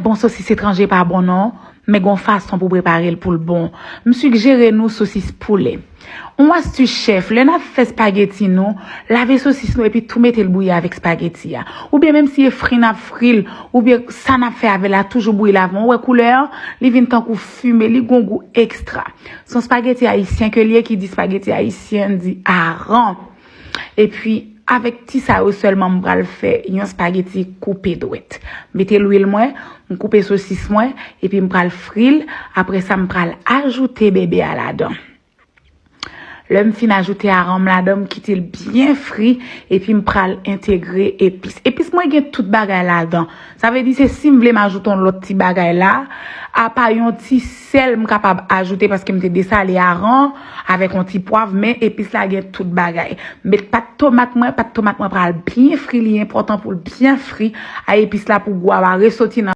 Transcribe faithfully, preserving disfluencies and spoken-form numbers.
Bon, sosis etranje pa bon non, men gon fason pou prepare l pou l bon. M sigjere nou sosis poulè. Yon astis chèf, lè n ap fè spageti nou, lave sosis nou epi tou mete l bouyi avèk spageti a. Oubyen menm si e fri n ap fri l, oubyen sa n ap fè avè l la, toujou bouyi l avan. Ou wè koulè an, li vin tankou fime, li gon gou ekstra. Se yon spageti ayisyen ke l ye, ki di spageti ayisyen di aran. Epi, avèk ti sa yo sèlman m pral fè yon spageti koupe dwèt. Mete lwil mwen, m koupe sosis mwen, epi m pral fri l. Apre sa, m pral ajoute bebe a ladan. Lè m fin ajoute aran m ladan, m kite l byen fri, epi m pral entegre epis. Epis mwen gen tout bagay ladan. Sa vle di se si m vle m ajoute yon lòt ti bagay la, apa yon ti sèl m kapab ajoute paske m te desale aran avèk yon ti pwav, men epis la gen tout bagay. M met pat tomat mwen, pat tomat mwen pral byen fri, li enpòtan pou l byen fri. A epis la pou gou a pa resoti nan